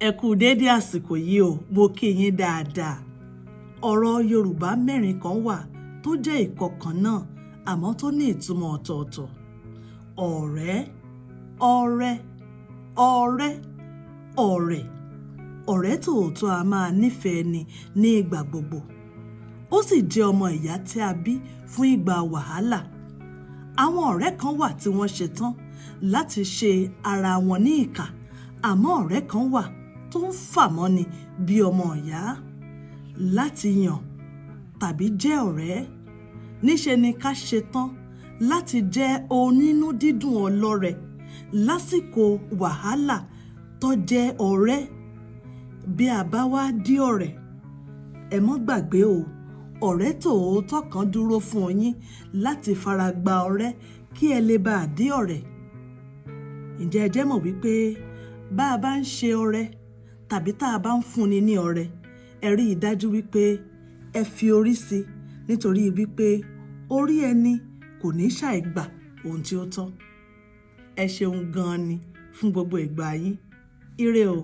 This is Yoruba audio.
Ẹ kú déédé àsìkò yìí o, mo kí yín dáadáa. Ọ̀rọ̀ Yorùbá mẹ́rin kan wà tó jẹ́ ìkọ̀kan náà àmọ́ tó ní ìtumọ̀ ọ̀tọ̀ọ̀tọ̀. Ọ̀rẹ́, ọrẹ, ọrẹ́, ọ̀rẹ̀. Ọ̀rẹ́ tòótọ́ a máa nífẹ̀ẹ́ ni ní ìgbà gbogbo. Ó sì jẹ́ ọmọ ìyá tí a bí fún ìgbà wàhálà. Àwọn ọ̀rẹ́ kan wà tí wọ́n ṣetán láti ṣe ara wọn ní ìkà, àmọ́ ọ̀rẹ́ kan wà tó ń fà mọ́ni bí ọmọ ìyá. Láti yàn tàbí jẹ́ ọ̀rẹ́, níṣe ni ká ṣetán láti jẹ́ onínú dídùn ọlọ́rẹ lásìkò wàhálà tó jẹ́ ọ̀rẹ́. Bí a bá wá dí ọ̀rẹ́, ẹ mọ́ gbàgbé o, ọ̀rẹ́ tòótọ́ kan dúró fún yín láti fara gba ọ̀rẹ́ kí ẹ lè bá dí ọ̀rẹ́. Ǹjẹ́ ẹ jẹ́ mọ̀ wípé bá a bá ń ṣe ọrẹ tàbí tá a bá ń fúnni ní ọrẹ, ẹ rí i dájú wípé ẹ fi orí sí i, nítorí wípé orí ẹni kò ní ṣàì gbà ohun tí ó tọ́. Ẹ ṣeun gan-an ni fún gbogbo ìgbà yín. Ire o.